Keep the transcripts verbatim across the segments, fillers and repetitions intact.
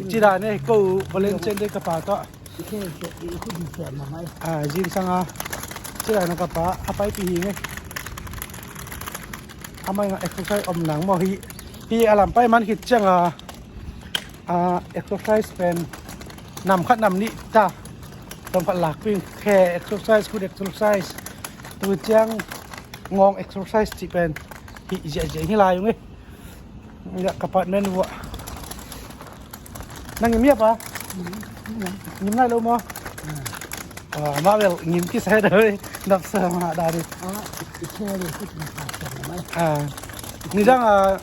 Ci dan e, ko Valencian te ka pa tawh. A, zingsang a ci dan a ka pa a paipih hi nge. Amah in a exercise om nang maw hi. Hi a lam pai man khit ciang a, a, exercise pen nam khat nam nih ta. Tawm khat lak ping khe exercise, khut exercise. Tu ciang ngawng exercise cih pen hi ziahziah hi lai ung e. Ka partner vua. Nang ngim hia pa? Ngim nai lo maw? Mah bel ngim kisai dai. Nap sa mah dai. Nidang a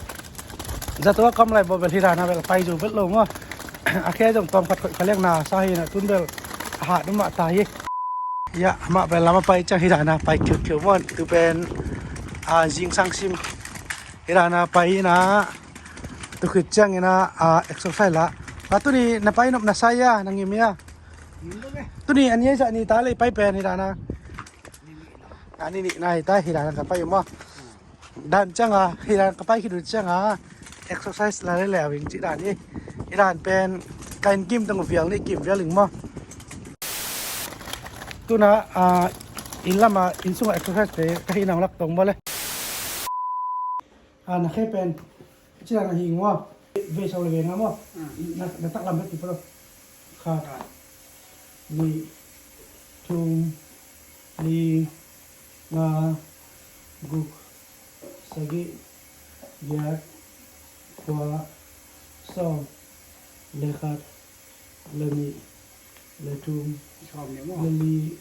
zato a kam lai baw bel hi dana bel pai zo bel lo maw? A khe zong tawm khat khoih kha leng na sa hi na tun bel a hat mah ta hi. Mah bel lam a pai ciang hi dana pai khiukhiu maw? Tu pen a zingsang sim. Hi dana pai ina tu khit ciang ina a exercise la. Ka tuni na pai nop na sa ia, na ngim ia? Tuni a ni ai sa ni ta lei pai pen hi dana. A ni ni na hi ta hi dana ka pai maw? Dan ciang a hi dan ka pai khit ciang a exercise la le le a wing ci dan hi. Hi dan pen ka in kim tang vial ni kim vial ing maw? Tuna a in lam a in sung a exercise te ka hi nang lak tong maw le. A na khe pen ci dan a hi maw? Ve sau le ve nga maw? Na tak lam bek ki palo. Khat, nih, thum, li, nga, guk, sagih, giat, kua, sawm, le khat, le nih, le thum, le li,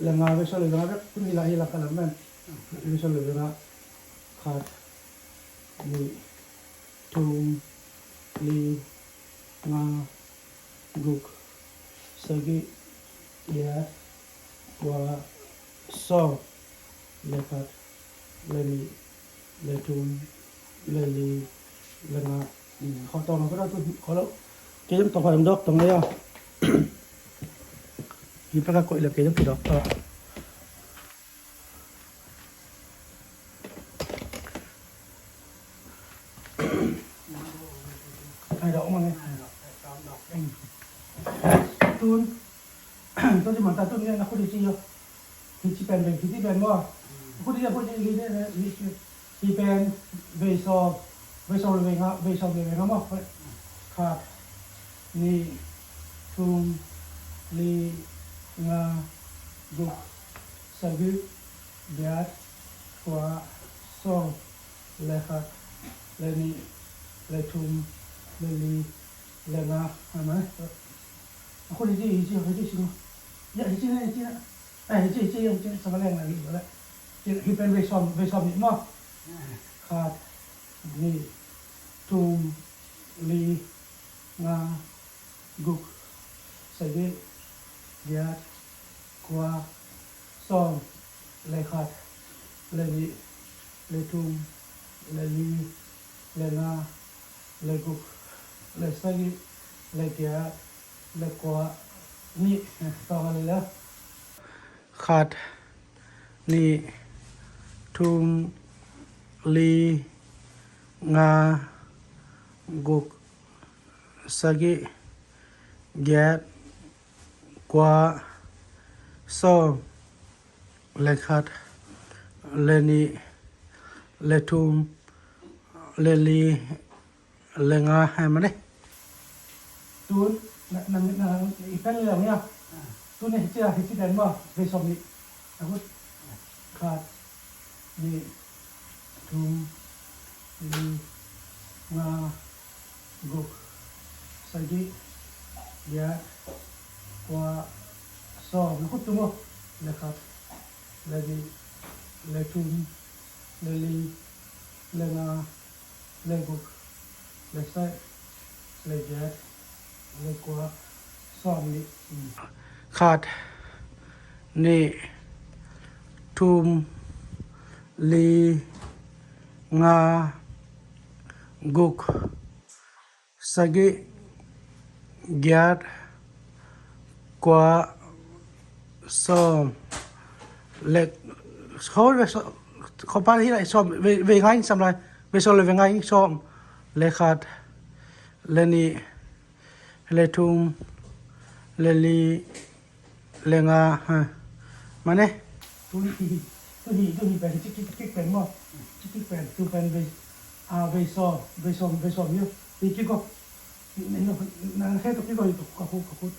le nga, ve sau le ve nga bek kun hi la hi la ka lam men. Ve sau le ve nga, khat, nih, thum, li, nga, guk, sagih, giat, kua, sawm, le khat, le nih, le thum, le li, le nga. Khawh tawng khawh tawng khawh lo. Kei zong tawng khawh tawng dawk tawng le aw. Hi paka koih le kei zong kidawk tawh. Ai dawk mah nge. Tun. Tun ci man ta tun nge na khut i ci yo. Hi ci pen pen hi ci pen maw. Khut i ci khut i ci hi ci hi ci. Hi pen vei sawm vei sawm le vei nga vei sawm le vei nga maw. Khat, nih, thum, li, nga, guk, sagih, giat, kua, sawm, le khat, le nih, le thum, le li, le nga. Ama a khut hi ci hi ci hi ci sing. Ya hi ci na hi ci na. A hi ci hi ci hi ci sanga leng na hi bala. Hi pen vei sawm vei sawm nih maw. Khat, nih, thum, li, nga, guk, sagih, giat, kua, sawm, le khat, le nih, le thum, le li, le nga, le guk, le sagih, le giat, le kua, nih. Tawng a le le. Khat, nih, thum, li, nga, guk, sagih, giat, kua, sawm, le khat, le nih, le thum, le li, le nga, hai mah ni. Tun na na na i pen le nia. Tun ni hi ci a hi ci pen maw, vei sawm nih. A khut, khat, nih, thum, li, nga, guk, sagih, giat, kua, sawm. Na khut tung aw. Le khat, le nih, le thum, le li, le nga, le guk, le sagih, le giat, le kua, sawm nih. Khat, nih, thum, li, nga, guk, sagih, giat, kua, sawm. Le kho le kho pa hi lai sawm, vei ngai sam lai. Vei sawm le vei ngai sawm. Le khat, le nih, le thum, le li, le nga, ha. Mane. Tu hi, tu hi, tu hi pen, cik, cik, cik pen maw. Cik, cik pen, tu pen vei, a, vei sawm, vei sawm, vei sawm hi. Hi kik ko. Na, na, na, na khe to kik ko, hi to ka khut, ka khut.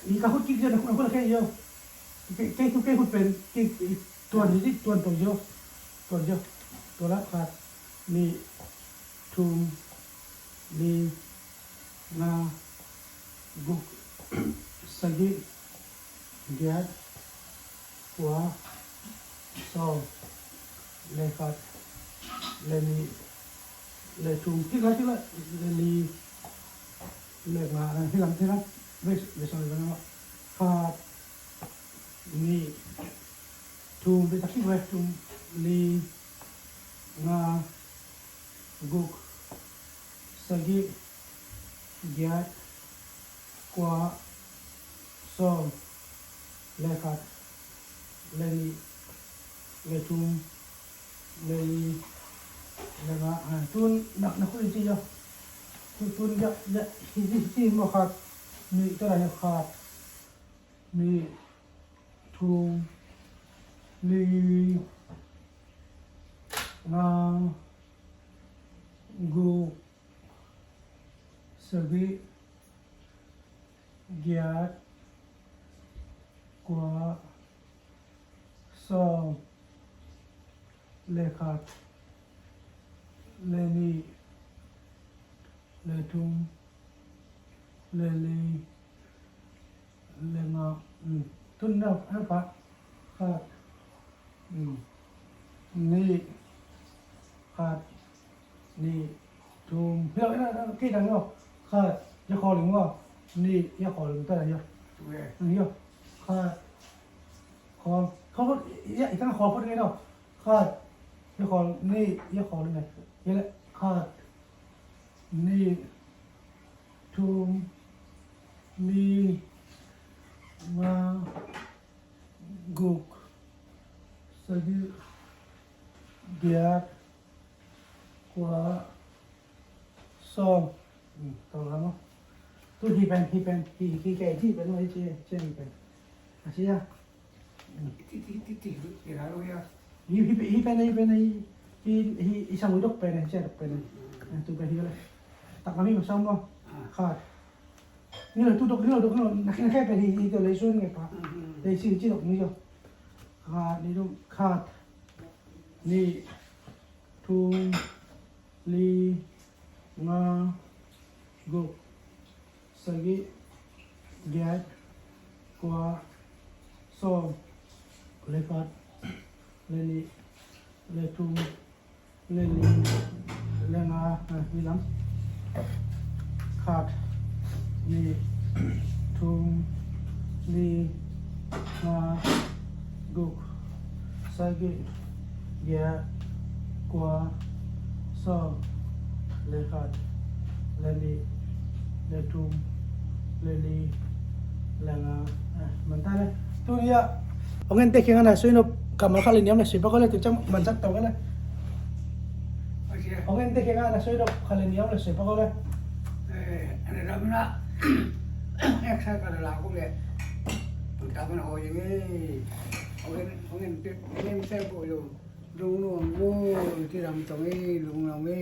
Hi ka khut kik zia, na khut, na khut la khe hi. Kei, kei khut, kei khut pen, kik, tuan hi, tuan to hi. Tuan hi. Tuan la khat, nih, thum, li, nga, guk, sagih, giat, kua, sawm, le khat, le nih, le thum, kik la, kik la, le li, le nga, hi lam, hi lam, vei, vei sawm, le nga, khat, nih, thum, vei ta kik vei, thum, li, nga, guk, sagih, giat, kua, sawm, le khat, le nih, le thum, le li, le nga, a, tun na, na khut ci yo. Tun, tun ya, ya, hi, hi, hi, mo khat, nih, ta la ya khat, nih, thum, li, nga, guk, sagih, giat, kua, sawm, le khat, le nih, le thum, le li, le nga, um, tun na, a pa, khat, um, nih, khat, nih, thum, hi lo, hi lo, hi lo, kei dang lo, khat, ya khawl ing lo, nih, ya khawl ing ta la ya. Hi lo, khat, khawl, khawl, ya, i tang khawl phot ngai lo, khat, ya khawl, nih, ya khawl ngai, ya le, khat, nih, thum, li, nga, guk, sagih, giat, kua, sawm. Hmm, tawh la maw. Tu hi pen, hi pen, hi, hi kei, hi pen, hi ci, ci hi pen. A ci a. Hi, hi, hi pen, hi pen, hi, hi, hi, hi sang dok pen, hi ci dok pen. Ah, tu pen hi le. Tak kami masam maw. Khat. Ni lo tu dok, ni lo dok, ni lo. Nak, nak khe pen hi, hi tu le sun ngai pa. Le ci, ci dok ni lo. Khat, ni dok, khat. Nih, thum, li, nga, guk, sagih, giat, kua, sawm, le khat, le nih, le thum, le li, le nga, a, hi lam. Khat, nih, thum, li, nga, guk, sagih, giat, kua, sawm, le khat, le nih, le thum, le li, le nga, a, man ta le. Tuni a, hong ente kiangah na soi nop kammal khat le nih om le soi pak o le, tu ciang man sak to ka le. Hong ente kiangah na soi nop khat le nih om le soi pak o le. Eh, ane lam na. Ek sa ka la ko le. Tun ta man ho yeng e. Hong en, hong ente, hong ente ko yo. Lungnuam o, ti lam tong e, lungnuam e.